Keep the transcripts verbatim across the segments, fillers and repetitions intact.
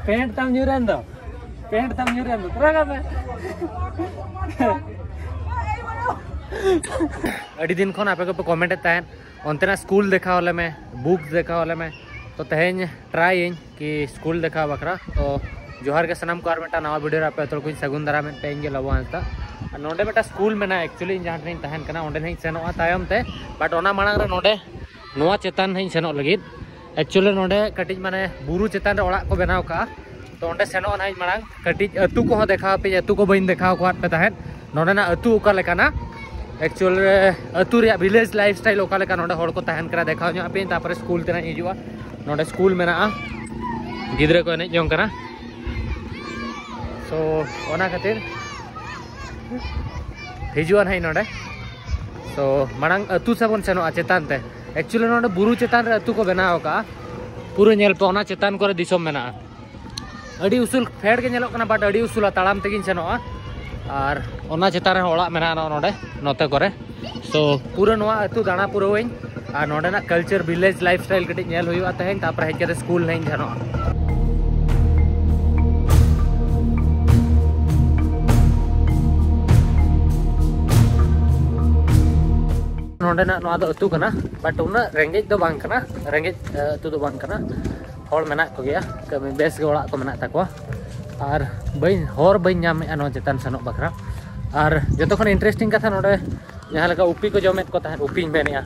Pant ᱛᱟᱢ ᱧᱩᱨᱮᱱ ᱫᱚ, pant ᱛᱟᱢ ᱧᱩᱨᱮᱱ ᱫᱚ, ᱯᱩᱨᱟ ᱠᱟᱛᱮ᱾ ᱟᱹᱰᱤ ᱫᱤᱱ ᱠᱷᱚᱱ ᱟᱯᱮ ᱠᱚᱯᱮ ᱠᱚᱢᱮᱱᱴ ᱮᱫ ᱛᱟᱦᱮᱸᱫ, ᱚᱱᱛᱮᱱᱟᱜ ᱥᱠᱩᱞ ᱫᱮᱠᱷᱟᱣ ᱟᱞᱮ ᱢᱮ, ᱵᱩᱠ ᱫᱮᱠᱷᱟᱣ ᱟᱞᱮ ᱢᱮ᱾ ᱛᱚ ᱛᱮᱦᱮᱧ ᱴᱨᱟᱭ ᱤᱧ ᱠᱤ ᱥᱠᱩᱞ ᱫᱮᱠᱷᱟᱣ ᱵᱟᱠᱷᱨᱟ᱾ ᱛᱚ ᱡᱚᱦᱟᱨ ᱜᱮ ᱥᱟᱱᱟᱢ ᱠᱚ, ᱟᱨ ᱢᱤᱫᱴᱟᱝ ᱱᱟᱣᱟ ᱵᱷᱤᱰᱤᱭᱳ ᱨᱮ ᱟᱯᱮ ᱡᱚᱛᱚ ᱠᱚᱧ ᱥᱟᱹᱜᱩᱱ ᱫᱟᱨᱟᱢᱮᱫ ᱯᱮ, ᱤᱧ ᱜᱮ ᱞᱟᱵᱩ ᱦᱟᱸᱥᱫᱟ᱾ ᱟᱨ ᱱᱚᱰᱮ ᱢᱤᱫᱴᱟᱝ ᱥᱠᱩᱞ ᱢᱮᱱᱟᱜᱼᱟ, actually ᱤᱧ ᱡᱟᱦᱟᱸ ᱴᱷᱮᱱ ᱤᱧ ᱛᱟᱦᱮᱱ ᱠᱟᱱᱟ ᱚᱸᱰᱮ ᱱᱟᱦᱟᱜ ᱤᱧ ᱥᱮᱱᱚᱜᱼᱟ ᱛᱟᱭᱚᱢ ᱛᱮ, but ᱚᱱᱟ ᱢᱟᱲᱟᱝ ᱨᱮ ᱱᱚᱰᱮ ᱱᱚᱣᱟ ᱪᱮᱛᱟᱱ ᱱᱟᱦᱟᱜ ᱤᱧ ᱥᱮᱱᱚᱜ ᱞᱟᱹᱜᱤᱫ᱾ Actually ᱱᱚᱰᱮ ᱠᱟᱹᱴᱤᱡ ᱢᱟᱱᱮ ᱵᱩᱨᱩ ᱪᱮᱛᱟᱱ ᱨᱮ ᱚᱲᱟᱜ ᱠᱚ ᱵᱮᱱᱟᱣ ᱠᱟᱜᱼᱟ, ᱛᱚ ᱚᱸᱰᱮ ᱥᱮᱱᱚᱜ ᱱᱟᱦᱟᱜ ᱤᱧ ᱢᱟᱲᱟᱝ᱾ ᱠᱟᱹᱴᱤᱡ ᱟᱹᱛᱩ ᱠᱚᱦᱚᱸ ᱫᱮᱠᱷᱟᱣ ᱟᱯᱮ, ᱟᱹᱛᱩ ᱠᱚ ᱵᱟᱹᱧ ᱫᱮᱠᱷᱟᱣ ᱟᱠᱟᱫ ᱯᱮ ᱛᱟᱦᱮᱸᱫ, ᱱᱚᱰᱮᱱᱟᱜ ᱟᱹᱛᱩ ᱚᱠᱟ ᱞᱮᱠᱟᱱᱟ᱾ Actually ᱟᱹᱛᱩ ᱨᱮᱭᱟᱜ village lifestyle ᱚᱠᱟ ᱞᱮᱠᱟ, ᱱᱚᱰᱮ ᱦᱚᱲ ᱠᱚ ᱛᱟᱦᱮᱱ ᱠᱟᱱᱟ ᱫᱮᱠᱷᱟᱣ ᱧᱚᱜ ᱟᱯᱮᱭᱟᱹᱧ, ᱛᱟᱨᱯᱚᱨᱮ ᱥᱠᱩᱞ ᱛᱮ ᱱᱟᱦᱟᱜ ᱤᱧ ᱦᱤᱡᱩᱜᱼᱟ᱾ ᱱᱚᱰᱮ ᱥᱠᱩᱞ ᱢᱮᱱᱟᱜᱼᱟ, ᱜᱤᱫᱽᱨᱟᱹ ᱠᱚ ᱮᱱᱮᱡ ᱡᱚᱝ ᱠᱟᱱᱟ᱾ ᱥᱳ ᱚᱱᱟ ᱠᱷᱟᱹᱛᱤᱨ ᱦᱤᱡᱩᱜᱼᱟ ᱱᱟᱦᱟᱜ ᱤᱧ ᱱᱚᱰᱮ᱾ ᱥᱳ ᱢᱟᱲᱟᱝ ᱟᱹᱛᱩ ᱥᱮᱫ ᱵᱚᱱ ᱥᱮᱱᱚᱜᱼᱟ ᱪᱮᱛᱟᱱ ᱛᱮ᱾ Actually ᱱᱚᱰᱮ ᱵᱩᱨᱩ ᱪᱮᱛᱟᱱ ᱨᱮ ᱟᱹᱛᱩ ᱠᱚ ᱵᱮᱱᱟᱣ ᱟᱠᱟᱫᱼᱟ, ᱯᱩᱨᱟᱹ ᱧᱮᱞ ᱯᱮ, ᱚᱱᱟ ᱪᱮᱛᱟᱱ ᱠᱚᱨᱮ ᱫᱤᱥᱚᱢ ᱢᱮᱱᱟᱜᱼᱟ᱾ ᱟᱹᱰᱤ ᱩᱥᱩᱞ ᱯᱷᱮᱰ ᱜᱮ ᱧᱮᱞᱚᱜ ᱠᱟᱱᱟ, but ᱟᱹᱰᱤ ᱩᱥᱩᱞᱟ, ᱛᱟᱲᱟᱢ ᱛᱮᱜᱤᱧ ᱥᱮᱱᱚᱜᱼᱟ᱾ ᱟᱨ ᱚᱱᱟ ᱪᱮᱛᱟᱱ ᱨᱮᱦᱚᱸ ᱚᱲᱟᱜ ᱢᱮᱱᱟᱜᱼᱟ ᱱᱚᱜᱼᱚ ᱱᱚᱰᱮ, ᱱᱚᱛᱮ ᱠᱚᱨᱮ᱾ ᱥᱳ ᱯᱩᱨᱟᱹ ᱱᱚᱣᱟ ᱟᱹᱛᱩ ᱫᱟᱬᱟ ᱯᱩᱨᱟᱹᱣᱟᱹᱧ, ᱟᱨ ᱱᱚᱰᱮᱱᱟᱜ culture, village lifestyle ᱠᱟᱹᱴᱤᱡ ᱧᱮᱞ ᱦᱩᱭᱩᱜᱼᱟ ᱛᱮᱦᱮᱧ, ᱛᱟᱨᱯᱚᱨᱮ ᱦᱮᱡ ᱠᱟᱛᱮ ᱥᱠᱩᱞ ᱱᱟᱦᱟᱜ ᱤᱧ ᱥᱮᱱᱚᱜᱼᱟ᱾ ᱱᱚᱰᱮᱱᱟᱜ ᱱᱚᱣᱟ ᱫᱚ ᱟᱹᱛᱩ ᱠᱟᱱᱟ, but ᱩᱱᱟᱹᱜ ᱨᱮᱸᱜᱮᱡ ᱫᱚ ᱵᱟᱝ ᱠᱟᱱᱟ, ᱨᱮᱸᱜᱮᱡ ᱟᱹᱛᱩ ᱫᱚ ᱵᱟᱝ ᱠᱟᱱᱟ᱾ ᱦᱚᱲ ᱢᱮᱱᱟᱜ ᱠᱚᱜᱮᱭᱟ, ᱠᱟᱹᱢᱤ ᱵᱮᱥ ᱜᱮ ᱚᱲᱟᱜ ᱠᱚ ᱢᱮᱱᱟᱜ ᱛᱟᱠᱚᱣᱟ᱾ ᱟᱨ ᱵᱟᱹᱧ, ᱦᱚᱨ ᱵᱟᱹᱧ ᱧᱟᱢᱮᱫᱼᱟ ᱱᱚᱣᱟ ᱪᱮᱛᱟᱱ ᱥᱮᱱᱚᱜ ᱵᱟᱠᱷᱨᱟ᱾ ᱟᱨ ᱡᱚᱛᱚ ᱠᱷᱚᱱ interesting ᱠᱟᱛᱷᱟ, ᱱᱚᱰᱮ ᱡᱟᱦᱟᱸ ᱞᱮᱠᱟ ᱩᱯᱤ ᱠᱚ ᱡᱚᱢᱮᱫ ᱠᱚ ᱛᱟᱦᱮᱸᱫ, ᱩᱯᱤᱧ ᱢᱮᱱᱮᱫᱼᱟ,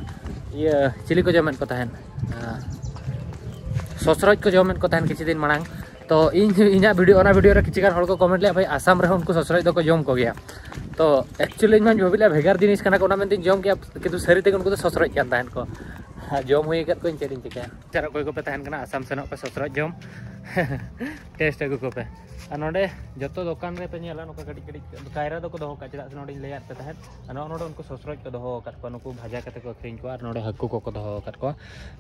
ᱤᱭᱟᱹ ᱪᱤᱞᱤ ᱠᱚ ᱡᱚᱢᱮᱫ ᱠᱚ ᱛᱟᱦᱮᱸᱫ, ᱥᱚᱥᱨᱚᱡ ᱠᱚ ᱡᱚᱢᱮᱫ ᱠᱚ ᱛᱟᱦᱮᱸᱫ ᱠᱤᱪᱷᱩ ᱫᱤᱱ ᱢᱟᱲᱟᱝ᱾ ᱛᱚ ᱤᱧ, ᱤᱧᱟᱹᱜ ᱵᱷᱤᱰᱤᱭᱳ, ᱚᱱᱟ ᱵᱷᱤᱰᱤᱭᱳ ᱨᱮ ᱠᱤᱪᱷᱩ ᱜᱟᱱ ᱦᱚᱲ ᱠᱚ ᱠᱚᱢᱮᱱᱴ ᱞᱮᱫᱼᱟ, "ᱵᱷᱟᱹᱭ, ᱟᱥᱟᱢ ᱨᱮᱦᱚᱸ ᱩᱱᱠᱩ ᱥᱚᱥᱨᱚᱡ ᱫᱚᱠᱚ ᱡᱚᱢ ᱠᱚᱜᱮᱭᱟ?" ᱛᱚ actually ᱤᱧ ᱢᱟᱧ ᱵᱷᱟᱹᱵᱤ ᱞᱮᱫᱼᱟ ᱵᱷᱮᱜᱟᱨ ᱡᱤᱱᱤᱥ ᱠᱟᱱᱟ ᱠᱚ, ᱚᱱᱟ ᱢᱮᱱᱛᱮᱧ ᱡᱚᱢ ᱠᱮᱜᱼᱟ, ᱠᱤᱱᱛᱩ ᱥᱟᱹᱨᱤ ᱛᱮᱜᱮ ᱩᱱᱠᱩ ᱫᱚ ᱥᱚᱥᱨᱚᱡ ᱠᱟᱱ ᱛᱟᱦᱮᱸᱫ ᱠᱚ᱾ ᱡᱚᱢ ᱦᱩᱭ ᱟᱠᱟᱫ ᱠᱚᱣᱟᱧ, ᱪᱮᱫ ᱤᱧ ᱪᱤᱠᱟᱹᱭᱟ? ᱚᱠᱚᱭ ᱠᱚᱯᱮ ᱛᱟᱦᱮᱱ ᱠᱟᱱᱟ ᱟᱥᱟᱢ ᱥᱮᱱᱚᱜ ᱯᱮ ᱥᱚᱥᱨᱚᱡ ᱡᱚᱢ, ᱴᱮᱥᱴ ᱟᱹᱜᱩ ᱠᱚᱯᱮ᱾ ᱟᱨ ᱱᱚᱰᱮ ᱡᱚᱛᱚ ᱫᱚᱠᱟᱱ ᱨᱮᱯᱮ ᱧᱮᱞᱟ, ᱱᱚᱝᱠᱟ ᱠᱟᱹᱴᱤᱡ ᱠᱟᱹᱴᱤᱡ ᱠᱟᱭᱨᱟ ᱫᱚᱠᱚ ᱫᱚᱦᱚ ᱠᱟᱜᱼᱟ, ᱪᱮᱫᱟᱜ ᱥᱮ ᱱᱚᱰᱮᱧ ᱞᱟᱹᱭᱟᱫ ᱯᱮ ᱛᱟᱦᱮᱸᱫ᱾ ᱟᱨ ᱱᱚᱜᱼᱚ ᱱᱚᱰᱮ ᱩᱱᱠᱩ ᱥᱚᱥᱨᱚᱡ ᱠᱚ ᱫᱚᱦᱚ ᱟᱠᱟᱫ ᱠᱚᱣᱟ, ᱱᱩᱠᱩ ᱵᱷᱟᱡᱟ ᱠᱟᱛᱮ ᱠᱚ ᱟᱹᱠᱷᱨᱤᱧ ᱠᱚᱣᱟ᱾ ᱟᱨ ᱱᱚᱰᱮ ᱦᱟᱹᱠᱩ ᱠᱚᱠᱚ ᱫᱚᱦᱚ ᱟᱠᱟᱫ ᱠᱚᱣᱟ,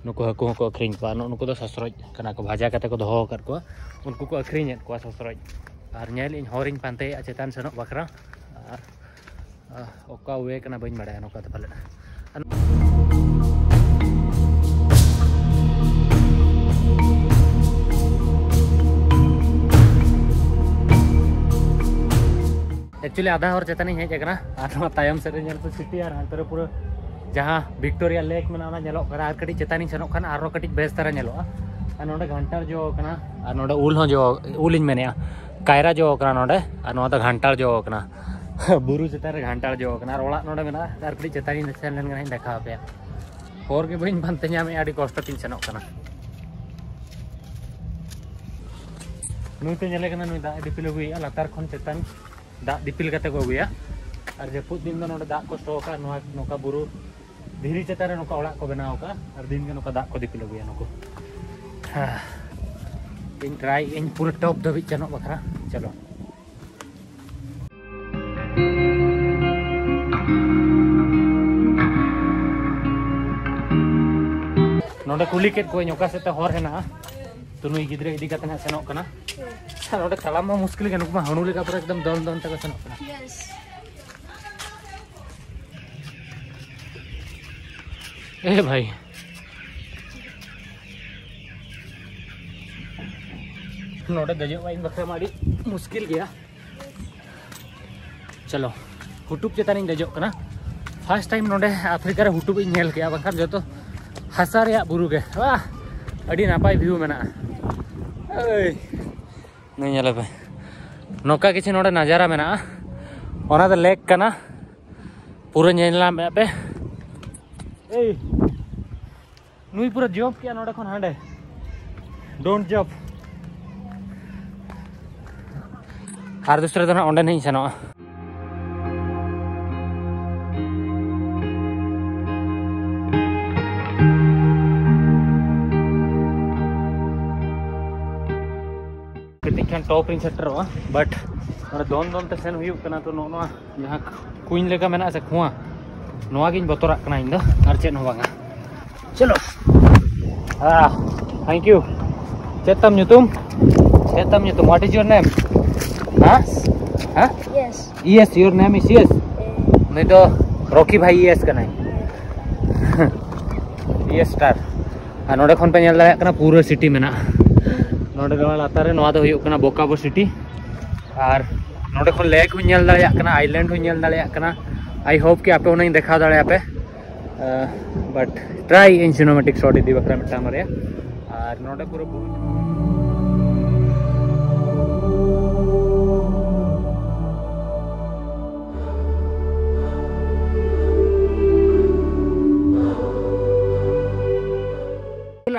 ᱱᱩᱠᱩ ᱦᱟᱹᱠᱩ ᱦᱚᱸᱠᱚ ᱟᱹᱠᱷᱨᱤᱧ ᱠᱚᱣᱟ᱾ ᱱᱩᱜᱼᱩ ᱱᱩᱠᱩ ᱫᱚ ᱥᱚᱥᱨᱚᱡ ᱠᱟᱱᱟ ᱠᱚ, ᱵᱷᱟᱡᱟ ᱠᱟᱛᱮ ᱠᱚ ᱫᱚᱦᱚ ᱟᱠᱟᱫ ᱠᱚᱣᱟ, ᱩᱱᱠᱩ ᱠᱚ ᱟᱹᱠᱷᱨᱤᱧᱮᱫ ᱠᱚᱣᱟ ᱥᱚᱥᱨᱚᱡ᱾ ᱟᱨ ᱧᱮᱞ ᱤᱧ ᱦᱚᱨᱤᱧ ᱯᱟᱱᱛᱮᱭᱮᱫᱼᱟ ᱪᱮᱛᱟᱱ ᱥᱮᱱᱚᱜ ᱵᱟᱠᱷᱨᱟ᱾ ᱟᱨ, ᱟᱨ ᱚᱠᱟ ᱣᱮ ᱠᱟᱱᱟ ᱵᱟᱹᱧ ᱵᱟᱲᱟᱭᱟ ᱱᱚᱝᱠᱟ ᱫᱚ ᱯᱟᱞᱮᱫ᱾ ᱮᱠᱪᱩᱭᱮᱞᱤ ᱟᱫᱷᱟ ᱦᱚᱨ ᱪᱮᱛᱟᱱᱤᱧ ᱦᱮᱡ ᱟᱠᱟᱱᱟ, ᱟᱨ ᱱᱚᱣᱟ ᱛᱟᱭᱚᱢ ᱥᱮᱫ ᱨᱮ ᱧᱮᱞ ᱯᱮ ᱥᱤᱴᱤ, ᱟᱨ ᱦᱟᱱᱛᱮ ᱨᱮ ᱯᱩᱨᱟᱹ ᱡᱟᱦᱟᱸ ᱵᱷᱤᱠᱴᱳᱨᱤᱭᱟ ᱞᱮᱠ ᱢᱮᱱᱟᱜᱼᱟ, ᱚᱱᱟ ᱧᱮᱞᱚᱜ ᱠᱟᱱᱟ᱾ ᱟᱨ ᱠᱟᱹᱴᱤᱡ ᱪᱮᱛᱟᱱᱤᱧ ᱥᱮᱱᱚᱜ ᱠᱷᱟᱱ ᱟᱨᱦᱚᱸ ᱠᱟᱹᱴᱤᱡ ᱵᱮᱥ ᱫᱷᱟᱨᱟ ᱧᱮᱞᱚᱜᱼᱟ᱾ ᱟᱨ ᱱᱚᱰᱮ ᱜᱷᱟᱱᱴᱟᱲ ᱡᱚ ᱠᱟᱱᱟ, ᱟᱨ ᱱᱚᱰᱮ ᱩᱞ ᱦᱚᱸ ᱡᱚ, ᱩᱞᱤᱧ ᱢᱮᱱᱮᱫᱼᱟ, ᱠᱟᱭᱨᱟ ᱡᱚ ᱠᱟᱱᱟ ᱱᱚᱰᱮ, ᱟᱨ ᱱᱚᱣᱟ ᱫᱚ ᱜᱷᱟᱱᱴᱟᱲ ᱡᱚ ᱠᱟᱱᱟ᱾ ᱵᱩᱨᱩ ᱪᱮᱛᱟᱱ ᱨᱮ ᱜᱷᱟᱱᱴᱟᱲ ᱡᱚ ᱠᱟᱱᱟ, ᱟᱨ ᱚᱲᱟᱜ ᱱᱚᱰᱮ ᱢᱮᱱᱟᱜᱼᱟ᱾ ᱟᱨ ᱠᱟᱹᱴᱤᱡ ᱪᱮᱛᱟᱱᱤᱧ ᱥᱮᱱ ᱞᱮᱱ ᱠᱷᱟᱱ ᱫᱮᱠᱷᱟᱣ ᱟᱯᱮᱭᱟ᱾ ᱦᱚᱨ ᱜᱮ ᱵᱟᱹᱧ ᱯᱟᱱᱛᱮ ᱧᱟᱢᱮᱫᱼᱟ, ᱟᱹᱰᱤ ᱠᱚᱥᱴᱚ ᱛᱤᱧ ᱥᱮᱱᱚᱜ ᱠᱟᱱᱟ᱾ ᱱᱩᱭ ᱯᱮ ᱧᱮᱞᱮ ᱠᱟᱱᱟ, ᱱᱩᱭ ᱫᱟᱜ ᱫᱤᱯᱤᱞ ᱟᱹᱜᱩᱭᱮᱫᱼᱟ, ᱞᱟᱛᱟᱨ ᱠᱷᱚᱱ ᱪᱮᱛᱟᱱ ᱫᱟᱜ ᱫᱤᱯᱤᱞ ᱠᱟᱛᱮ ᱠᱚ ᱟᱹᱜᱩᱭᱟ᱾ ᱟᱨ ᱡᱟᱹᱯᱩᱫ ᱫᱤᱱ ᱫᱚ ᱱᱚᱰᱮ ᱫᱟᱜ ᱠᱚ ᱥᱴᱚ ᱠᱟᱜᱼᱟ, ᱱᱚᱣᱟ ᱱᱚᱝᱠᱟ ᱵᱩᱨᱩ ᱫᱷᱤᱨᱤ ᱪᱮᱛᱟᱱ ᱨᱮ ᱱᱚᱝᱠᱟ ᱚᱲᱟᱜ ᱠᱚ ᱵᱮᱱᱟᱣ ᱠᱟᱜᱼᱟ, ᱟᱨ ᱫᱤᱱ ᱜᱮ ᱱᱚᱝᱠᱟ ᱫᱟᱜ ᱠᱚ ᱫᱤᱯᱤᱞ ᱟᱹᱜᱩᱭᱟ ᱱᱩᱠᱩ᱾ ᱦᱮᱸ, ᱤᱧ ᱴᱨᱟᱭ ᱤᱧ ᱯᱩᱨᱟᱹ ᱴᱚᱯ ᱫᱷᱟᱹᱵᱤᱡ ᱥᱮᱱᱚᱜ ᱵᱟᱠᱷᱨᱟ᱾ ᱪᱚᱞᱚ᱾ ᱱᱚᱰᱮ ᱠᱩᱞᱤ ᱠᱮᱫ ᱠᱚᱣᱟᱧ ᱚᱠᱟ ᱥᱮᱫ ᱛᱮ ᱦᱚᱨ ᱦᱮᱱᱟᱜᱼᱟ, ᱛᱚ ᱱᱩᱭ ᱜᱤᱫᱽᱨᱟᱹ ᱤᱫᱤ ᱠᱟᱛᱮ ᱦᱟᱸᱜ ᱥᱮᱱᱚᱜ ᱠᱟᱱᱟ᱾ ᱟᱨ ᱱᱚᱰᱮ ᱛᱟᱲᱟᱢ ᱢᱟ ᱢᱩᱥᱠᱤᱞ ᱜᱮ, ᱱᱩᱠᱩ ᱢᱟ ᱦᱟᱹᱬᱩ ᱞᱮᱠᱟ ᱯᱩᱨᱟᱹ ᱮᱠᱫᱚᱢ ᱫᱚᱱ ᱫᱚᱱ ᱛᱮᱠᱚ ᱥᱮᱱᱚᱜ ᱠᱟᱱᱟ᱾ ᱮ ᱵᱷᱟᱭ, ᱱᱚᱰᱮ ᱫᱮᱡᱚᱜ ᱢᱟ ᱤᱧ ᱵᱟᱠᱷᱨᱟ ᱢᱟ ᱟᱹᱰᱤ ᱢᱩᱥᱠᱤᱞ ᱜᱮᱭᱟ᱾ ᱪᱚᱞᱚ, ᱦᱩᱴᱩᱵ ᱪᱮᱛᱟᱱ ᱤᱧ ᱫᱮᱡᱚᱜ ᱠᱟᱱᱟ᱾ ᱯᱷᱟᱥᱴ ᱴᱟᱭᱤᱢ ᱱᱚᱰᱮ ᱟᱯᱷᱨᱤᱠᱟ ᱨᱮ ᱦᱩᱴᱩᱵ ᱤᱧ ᱧᱮᱞ ᱠᱮᱜᱼᱟ, ᱵᱟᱝᱠᱷᱟᱱ ᱡᱚᱛᱚ ᱦᱟᱥᱟ ᱨᱮᱭᱟᱜ ᱵᱩᱨᱩ ᱜᱮ᱾ ᱣᱟᱦ, ᱟᱹᱰᱤ ᱱᱟᱯᱟᱭ ᱵᱷᱤᱭᱩ ᱢᱮᱱᱟᱜᱼᱟ᱾ ᱮᱭ, ᱱᱩᱭ ᱧᱮᱞᱮ ᱯᱮ, ᱱᱚᱝᱠᱟ ᱠᱤᱪᱷᱩ ᱱᱚᱰᱮ ᱱᱟᱡᱟᱨᱟ ᱢᱮᱱᱟᱜᱼᱟ, ᱚᱱᱟ ᱫᱚ ᱞᱮᱠ ᱠᱟᱱᱟ, ᱯᱩᱨᱟᱹ ᱧᱮᱞ ᱧᱟᱢᱮᱫ ᱯᱮ᱾ ᱮᱭ, ᱱᱩᱭ ᱯᱩᱨᱟᱹ ᱡᱚᱢᱯ ᱠᱮᱜᱼᱟ ᱱᱚᱰᱮ ᱠᱷᱚᱱ ᱦᱟᱸᱰᱮ᱾ ᱰᱳᱱᱴ ᱡᱚᱢᱯ᱾ ᱟᱨ ᱫᱩᱥᱨᱟ ᱫᱚ ᱱᱟᱦᱟᱜ ᱚᱸᱰᱮ ᱱᱟᱦᱟᱜ ᱤᱧ ᱥᱮᱱᱚᱜᱼᱟ᱾ ᱠᱟᱹᱴᱤᱡ ᱠᱷᱟᱱ ᱴᱚᱯ ᱨᱤᱧ ᱥᱮᱴᱮᱨᱚᱜᱼᱟ, ᱵᱟᱴ ᱱᱚᱰᱮ ᱫᱚᱱ ᱫᱚᱱ ᱛᱮ ᱥᱮᱱ ᱦᱩᱭᱩᱜ ᱠᱟᱱᱟ᱾ ᱛᱚ ᱱᱚᱜᱼᱚ ᱱᱚᱣᱟ ᱡᱟᱦᱟᱸ ᱠᱩᱧ ᱞᱮᱠᱟ ᱢᱮᱱᱟᱜᱼᱟ ᱥᱮ ᱠᱷᱩᱣᱟ, ᱱᱚᱣᱟ ᱜᱤᱧ ᱵᱚᱛᱚᱨᱟᱜ ᱠᱟᱱᱟ ᱤᱧ ᱫᱚ, ᱟᱨ ᱪᱮᱫ ᱦᱚᱸ ᱵᱟᱝᱟ᱾ ᱪᱚᱞᱚ᱾ ᱦᱮᱸ, ᱛᱷᱮᱝᱠ ᱭᱩ᱾ ᱪᱮᱫ ᱛᱟᱢ ᱧᱩᱛᱩᱢ? ᱪᱮᱫ ᱛᱟᱢ ᱧᱩᱛᱩᱢ? What is your name? ᱦᱮᱸ? ᱦᱮᱸ? Yes. Yes, your name is Yes. ᱩᱱᱤ ᱫᱚ ᱨᱚᱠᱤ ᱵᱷᱟᱭ ᱤᱭᱮᱥ ᱠᱟᱱᱟᱭ᱾ Yes star. ᱟᱨ ᱱᱚᱰᱮ ᱠᱷᱚᱱ ᱯᱮ ᱧᱮᱞ ᱫᱟᱲᱮᱭᱟᱜ ᱠᱟᱱᱟ ᱯᱩᱨᱟᱹ ᱥᱤᱴᱤ ᱢᱮᱱᱟᱜᱼᱟ᱾ ᱱᱚᱰᱮ ᱱᱚᱣᱟ ᱞᱟᱛᱟᱨ ᱨᱮ, ᱱᱚᱣᱟ ᱫᱚ ᱦᱩᱭᱩᱜ ᱠᱟᱱᱟ ᱵᱳᱠᱟᱵᱳ ᱥᱤᱴᱤ᱾ ᱟᱨ ᱱᱚᱰᱮ ᱠᱷᱚᱱ ᱞᱮᱠ ᱦᱚᱸᱧ ᱧᱮᱞ ᱫᱟᱲᱮᱭᱟᱜ ᱠᱟᱱᱟ, ᱟᱭᱞᱮᱱᱰ ᱦᱚᱸᱧ ᱧᱮᱞ ᱫᱟᱲᱮᱭᱟᱜ ᱠᱟᱱᱟ᱾ I hope ᱠᱤ ᱟᱯᱮ ᱦᱚᱸᱧ ᱫᱮᱠᱷᱟᱣ ᱫᱟᱲᱮᱭᱟᱯᱮ᱾ ᱵᱟᱴ ᱴᱨᱟᱭ ᱤᱧ ᱥᱤᱱᱮᱢᱮᱴᱤᱠ ᱥᱚᱴ ᱤᱫᱤ ᱵᱟᱠᱷᱨᱟ ᱢᱤᱫᱴᱟᱝ ᱵᱟᱨᱭᱟ᱾ ᱟᱨ ᱱᱚᱰᱮ ᱯᱩᱨᱟᱹ ᱵᱩᱨᱩ